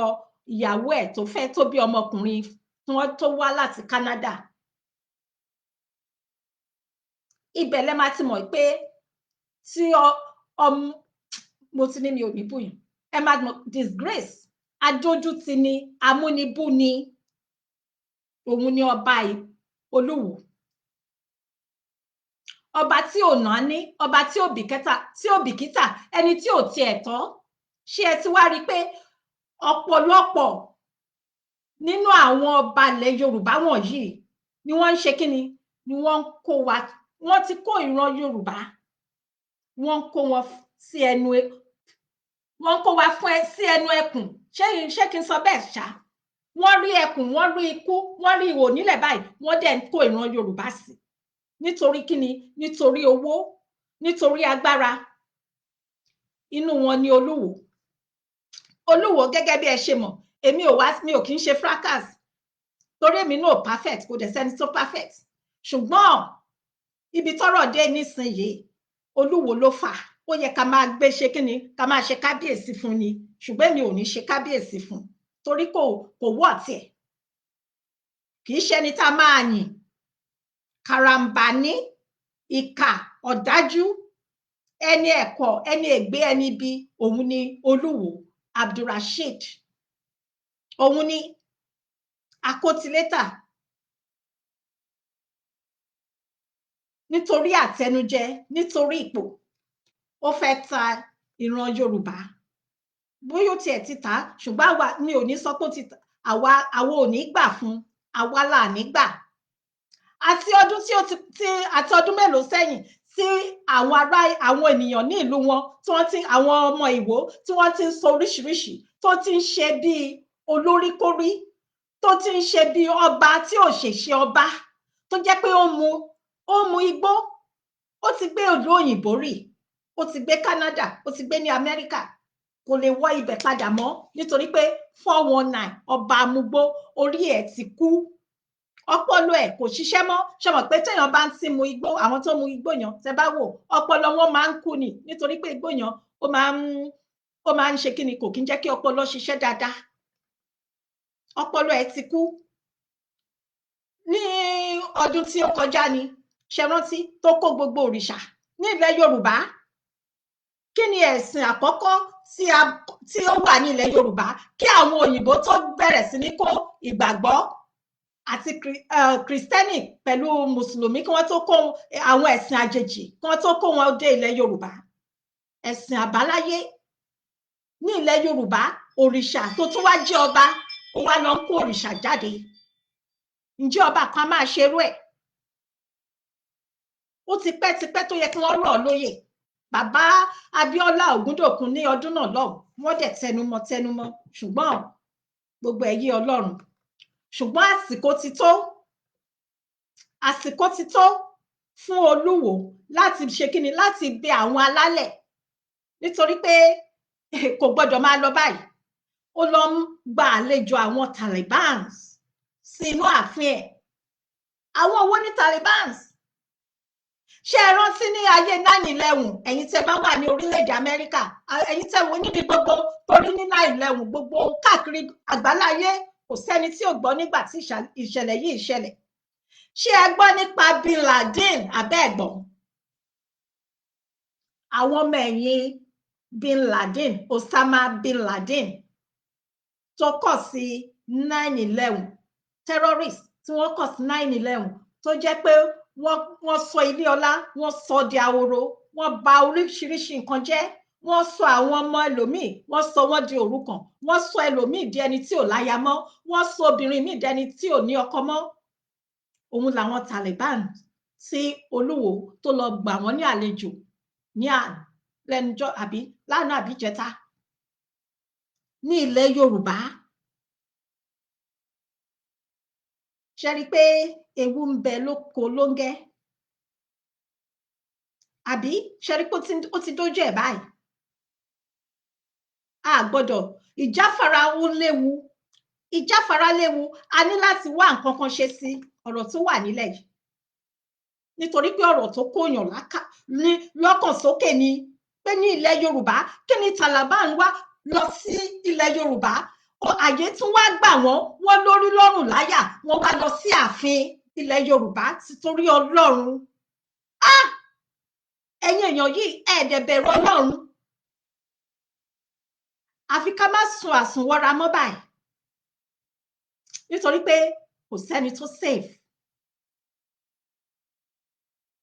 ìyàwó ẹ̀ tó fẹ́ tó bí ọmọkùnrin tí wọ́n tó wá láti Canada. Ibẹ̀ lẹ máa ti mọ̀ pé tí ọmọ mo ti ní mi ò ní bùyàn, ẹ máa mọ̀ disgrace, adójútì ni, amúnibú ni, òun ni ọba Olúwo. Ọba tí ò náání, ọba tí ò bìkítà, ẹni tí ò tiẹ̀ tọ́. Ṣé ẹ ti wá rí i pé ọ̀pọ̀lọpọ̀ nínú àwọn ọba ilẹ̀ Yorùbá wọ̀nyí ni wọ́n ń ṣe kíni, ni wọ́n ń kó wa, wọ́n ti kó ìran Yorùbá, wọ́n ń kó wọn sí ẹnu, wọ́n ń kó wa fún ẹ sí ẹnu ẹkùn. Ṣé kí n sọ bẹ́ẹ̀ ṣá? Wọ́n rí ẹkùn, wọ́n rí ikú, wọ́n rí ihò nílẹ̀ báyìí, wọ́n dẹ̀ ń kó ìran Yorùbá sí. Nítorí kíni? Nítorí owó, nítorí agbára. Inú wọn ni Olúwo. Olúwo gẹ́gẹ́ bí ẹ ṣe mọ̀, Èmi ò wá, mi ò kì í ṣe fracas, torí èmi náà perfect, kò dẹ̀ sẹ́ni tó perfect. Ṣùgbọ́n ibi tọ́rọ̀ dé nísìnyìí, Olúwo ló fà ó yẹ ká máa gbé ṣe kí ni, ká máa ṣe kábíyèsí fún ni. Ṣùgbọ́n èmi ò ní ṣe kábíyèsí fún, torí kò wọ́ tiẹ̀, kì í ṣe ẹni tá a máa yìn. Karambani, ìkà, ọ̀dájú, ẹni ẹ̀kọ́, ẹni ègbé, ẹni ibi, òun ni Olúwo Abdulrasheed. Òun ni akótilétà nítorí àtẹnujẹ, nítorí ipò, ó fẹ́ ta ìran Yorùbá. Bóyá ó tiẹ̀ ti tà á, ṣùgbọ́n àwa mi ò ní sọ pé ó ti tà, àwa ò ní gbà fún, àwa là ní gbà. Àti ọdún tí ó ti àti ọdún mélòó sẹ́yìn tí àwọn ará, àwọn ènìyàn ní ìlú wọn, tí wọ́n ti, àwọn ọmọ Ìwó tí wọ́n ti ń sọ oríṣiríṣi, tó ti ń ṣe bíi olóríkórí, tó ti ń ṣe bíi ọba tí ò ṣèṣe ọba, tó jẹ́ pé ó mu igbó, ó ti gbé ìlú òyìnbó rí, ó ti gbé Canada, ó ti gbé ní Amẹ́ríkà, kò lè wọ ibẹ̀ padà mọ́ nítorí pé 419 ọba amugbó, orí ẹ̀ ti kú, ọpọlọ ẹ̀ kò ṣiṣẹ́ mọ́. Ṣe mọ̀ pé téèyàn bá ń tí mu igbó, àwọn tó mu igbó yẹn, tẹ́ bá wò, ọpọlọ wọn máa ń kú ni, nítorí pé igbó yẹn ó máa ń ṣe kí ni, kò kí ń jẹ́ kí ọpọlọ ṣiṣẹ́ dáadáa. Ọpọlọ ẹ̀ ti kú. Ní ọdún tí ó kọjá ni, ṣe rántí tó kó gbogbo òrìṣà ní ilẹ̀ Yorùbá. Kí ni ẹ̀sìn àkọ́kọ́ tí ó wà ní ilẹ̀ Yorùbá kí àwọn òyìnbó tó bẹ̀rẹ̀ sí ní kó ìgbàgbọ́ àti Kristẹni pẹ̀lú Mùsùlùmí, kí wọ́n tó kó àwọn ẹ̀sìn àjèjì, kí wọ́n tó kó wọn dé ilẹ̀ Yorùbá? Ẹ̀sìn àbáláyé ní ilẹ̀ Yorùbá, òrìṣà tó tún wá jẹ́ ọba, ó wá lọ ń kó òrìṣà jáde. Ǹjẹ́ ọba kan máa ṣerú ẹ̀? Ó ti pẹ́ tipẹ́ tó yẹ kí wọ́n rọ̀ lóyè. Bàbá Abíọ́lá Ògúndòkun ní ọdún náà lọ́hùn, wọ́n dẹ̀ tẹnumọ́, ṣùgbọ́n gbogbo ẹ̀ yé Ọlọ́run. Ṣùgbọ́n àsìkò ti tó, àsìkò ti tó fún Olúwo láti ṣe kíni, láti bẹ àwọn alálẹ̀, nítorí pé kò gbọdọ̀ máa lọ báyìí. Ó lọ ń gba àlejò àwọn Talibans sí inú ààfin ẹ̀. Àwọn wo ní Talibans? Ṣé ẹ rántí ní ayé 9/11, ẹ̀yin tẹ́ bá wà ní orílẹ̀-èdè Amẹ́ríkà, ẹ̀yin tẹ́ wò níbi gbogbo, torí ní 9/11 gbogbo káàkiri àgbáláyé, kò sẹ́ni tí ò gbọ́ nígbà tí ìṣẹ̀lẹ̀ yìí ṣẹlẹ̀. Ṣé ẹ gbọ́ nípa Bin Laden abẹ́ẹ̀gbọ́n? Àwọn ọmọ ẹ̀yìn Bin Laden, Osama Bin Laden, tó kọ̀ sí 9/11, terrorist tí wọ́n kọ̀ sí 9/11, tó jẹ́ pé wọ́n sọ ilé ọlá, wọ́n sọ di ahoro, wọ́n bà oríṣiríṣi nǹkan jẹ́, wọ́n sọ àwọn ọmọ ẹlòmíì, wọ́n sọ wọ́n di òrukàn, wọ́n sọ ẹlòmíì di ẹni tí ò láya mọ́, wọ́n sọ obìnrin míì di ẹni tí ò ní ọkọ mọ́. Òun làwọn Taliban tí Olúwo tó lọ gbà wọ́n ní àlejò ní lẹ́nujọ́ àbí lánàá àbí jẹta ní ilẹ̀ Yorùbá. Ṣe rí i pé ewu ń bẹ lóko lóńgẹ́, àbí ṣe rí i pé ó ti dójú ẹ̀ báyìí? A gbọ́dọ̀, ìjáfara ó léwu, ìjáfara léwu. A ní láti wá nǹkan kan ṣe sí ọ̀rọ̀ tó wà nílẹ̀ yìí, nítorí pé ọ̀rọ̀ tó kóyàn lọ́kàn sókè ni pé ní ilẹ̀ Yorùbá, kí ni Taliban wá lọ sí ilẹ̀ Yorùbá? Àyè tún wá gbà wọ́n, wọ́n lórí lọ́rùn láyà, wọ́n wá lọ sí ààfin ilẹ̀ Yorùbá títorí Ọlọ́run. Ẹ̀yin èèyàn yìí, ẹ̀ẹ́dẹ̀ bẹ̀rù Ọlọ́run. Àfi ká má sun àsùnwọra mọ́ báyìí, nítorí pé kò sẹ́ni tó safe.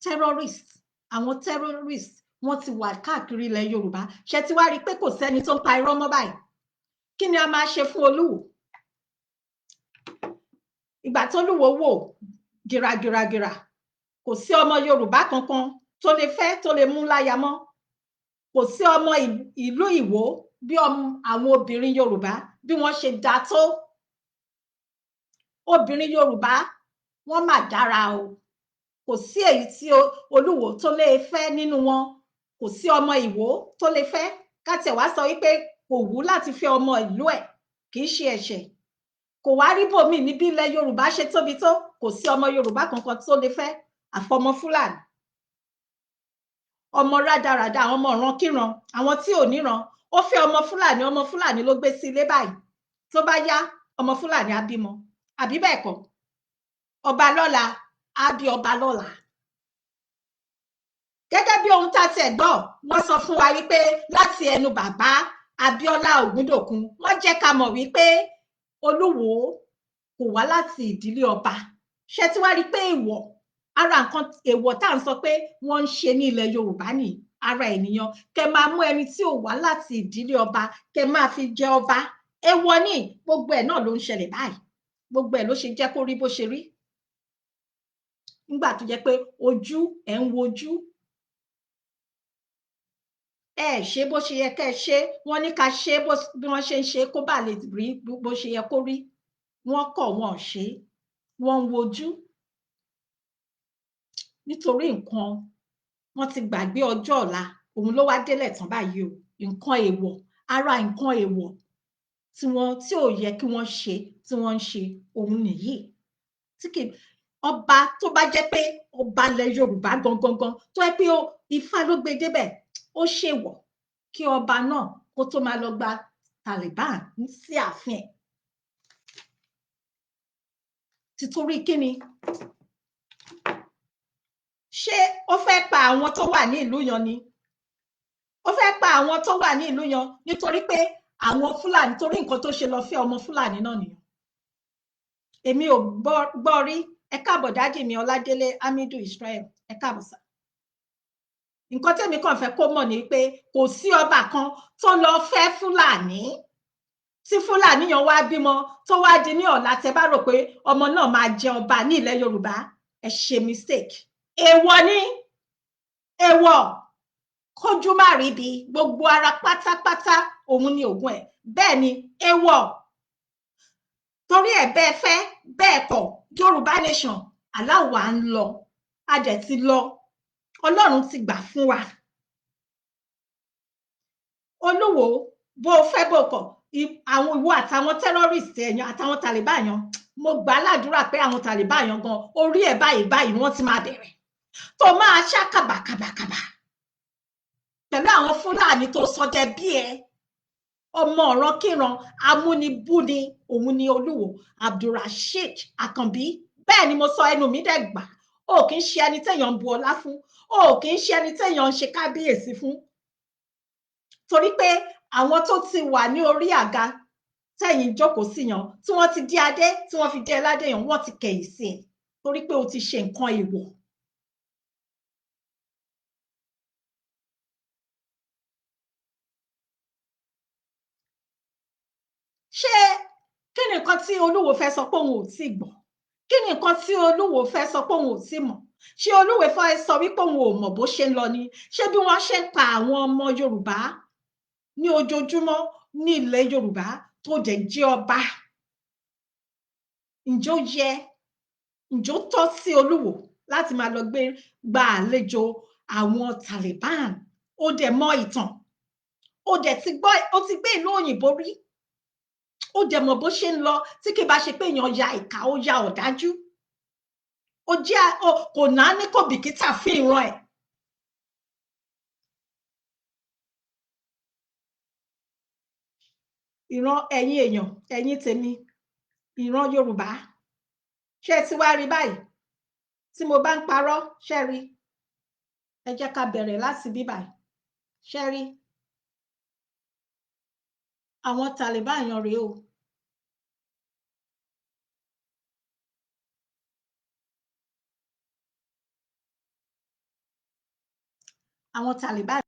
Terrorist, àwọn terrorist wọ́n ti wà káàkiri ilẹ̀ Yorùbá. Ṣé ti wá rí i pé kò sẹ́ni tó ń pa irọ́ mọ́ báyìí? Kí ni a máa ṣe fún Olúwo? Ìgbà tó Olúwo wò gìràgìràgìrà, kò sí ọmọ Yorùbá kankan tó lè fẹ́, tó lè mú láya mọ́. Kò sí ọmọ ìlú Ìwó bí àwọn obìnrin Yorùbá bí wọ́n ṣe dá tó. Obìnrin Yorùbá wọ́n mà dára o. Kò sí èyí tí Olúwo tó lè fẹ́ nínú wọn. Kò sí ọmọ Ìwó tó lè fẹ́. Ká tiẹ̀ wá sọ wípé kò wù láti fẹ́ ọmọ ìlú ẹ̀. Kì í ṣe ẹ̀ṣẹ̀. Kò wá rí bòmíì níbi ilẹ̀ Yorùbá ṣe tóbi tó, kò sí ọmọ Yorùbá kankan tó lè fẹ́ àfọmọ Fúlàní, ọmọ rádaràda, àwọn ọmọ ìrankíran, àwọn tí ò níran. Ó fẹ́ ọmọ Fúlàní, ọmọ Fúlàní ló gbé sí ilé báyìí. Tó bá yá, ọmọ Fúlàní á bímọ, àbí bẹ́ẹ̀ kọ́? Ọba lọ́la á bí ọba lọ́la. Gẹ́gẹ́ bí ohun tá a tiẹ̀ gbọ́, wọ́n sọ fún wa wípé láti ẹnu bàbá Abíọ́lá Ògúndòkun, wọ́n jẹ́ ká mọ̀ wípé Olúwo kò wá láti ìdílé ọba. Ṣé tí wàá rí i pé èèwọ̀, ara nǹkan èèwọ̀ tá à ń sọ pé wọ́n ń ṣe ní ilẹ̀ Yorùbá ní ara ènìyàn, kẹ máa mú ẹni tí ò wá láti ìdílé ọba kẹ máa fi jẹ ọba, èèwọ̀ ní. Gbogbo ẹ̀ náà ló ń ṣẹlẹ̀ báyìí, gbogbo ẹ̀ ló ṣe jẹ́ kó rí bó ṣe rí, nígbà tó jẹ́ pé ojú ẹ̀ ń wojú, ẹ ṣe bó ṣe yẹ kẹ́ ẹ ṣe. Wọ́n ní ká ṣe bí wọ́n ṣe ń ṣe kó bá lè rí bó ṣe yẹ kó rí, wọ́n kọ̀, wọ́n ò ṣe, wọ́n ń wojú nítorí nǹkan. Wọ́n ti gbàgbé ọjọ́ ọ̀la, òun ló wá délẹ̀ tán báyìí o. Nǹkan èèwọ̀, ara nǹkan èèwọ̀ tí wọ́n tí ò yẹ kí wọ́n ṣe tí wọ́n ń ṣe òun nìyí. Tí kì ọba tó bá jẹ́ pé ọba ilẹ̀ Yorùbá gangan gan, tó yẹ pé Ifá ló gbé débẹ̀, ó ṣèwọ̀ kí ọba náà kó tó máa lọ gba Taliban sí ààfin ẹ̀. Títorí kíni? Ṣé ó fẹ́ pa àwọn tó wà ní ìlú yan ni? Ó fẹ́ pa àwọn tó wà ní ìlú yan nítorí pé àwọn Fúlàní, torí nǹkan tó ṣe lọ fẹ́ ọmọ Fúlàní náà nìyẹn. Èmi ò gbọ́ rí. Ẹ káàbọ̀ dádì mi Ọládélé Hamidu Israel, ẹ káàbọ̀ sà. Nǹkan tẹ́mi kàn fẹ́ kó mọ̀ ni pé kò sí ọba kan tó lọ fẹ́ Fúlàní tí Fúlàní yan wá bímọ tó wá di ní ọ̀la tẹ́ bá rò pé ọmọ náà máa jẹ ọba ní ilẹ̀ Yorùbá, ẹ ṣe mistake. Èèwọ̀ ni, èèwọ̀, kójú má rí bi, gbogbo ara pátápátá òun ni ògùn ẹ̀. Bẹ́ẹ̀ ni èèwọ̀, torí ẹ̀ bẹ́ẹ̀ fẹ́ bẹ́ẹ̀ kọ̀, Yorùbá nation aláwa ń lọ, a dẹ̀ ti lọ, Ọlọ́run ti gbà fún wa. Olúwo, bó o fẹ́ bó o kọ̀, àwọn ìwọ àtàwọn terrorist ẹ̀yàn àtàwọn Taliban yan, mo gbà á ládùúrà pé àwọn Taliban yan gan orí ẹ̀ báyìí báyìí wọ́n ti máa bẹ̀rẹ̀ tó máa ṣá kàbàkàbàkàbà pẹ̀lú àwọn Fúlàní tó sọdẹ bí ẹ, ọmọ ọ̀ràn kíran amúnibúni òun ni Olúwo Abdulrasheed Àkànbí. Bẹ́ẹ̀ ni mo sọ, ẹnu mi dẹ̀ gbà. O kì í ṣe ẹni téèyàn ń bu ọlá fún, o kì í ṣe ẹni téèyàn ń ṣe kábíyèsí fún, torí pé àwọn tó ti wà ní orí àga tẹ̀yìn jókòó sí yan, tí wọ́n ti dé adé, tí wọ́n fi dé ẹ ládé yan, wọ́n ti kẹ̀yìn sí ẹ torí pé o ti ṣe nǹkan èèwọ̀. Ṣé kí ni nǹkan tí Olúwo fẹ́ sọ pé òun ò tí gbọ́? Kí ni nǹkan tí Olúwo fẹ́ sọ pé òun ò tí mọ̀? Ṣé Olúwo fẹ́ sọ wípé òun ò mọ̀ bó ṣe ń lọ ni? Ṣé bí wọ́n ṣe ń pa àwọn ọmọ Yorùbá ní ojoojúmọ́ ní ilẹ̀ Yorùbá tó dẹ̀ jẹ́ ọba? Ǹjẹ́ ó yẹ, ǹjẹ́ ó tọ́ sí Olúwo láti máa lọ gbé gba àlejò àwọn Taliban? Ó dẹ̀ mọ̀ ìtàn, ó dẹ̀ ti gbọ́, ó ti gbé ìlú òyìnbó rí, ó dẹ̀ mọ̀ bó ṣe ń lọ. Tí kì bá ṣe pé èèyàn ya ìkà, ó ya ọ̀dájú, ó jẹ́ kò náání kò bìkítà fún ìran ẹ̀. Ìran ẹ̀yin èèyàn, ẹ̀yin tèmi, ìran Yorùbá, ṣé ẹ ti wá rí báyìí? Tí mo bá ń parọ́, ṣé rí? Ẹ jẹ́ ká bẹ̀rẹ̀ láti bí báyìí. Ṣé rí àwọn Taliban yan rèé o. Àwọn Taliban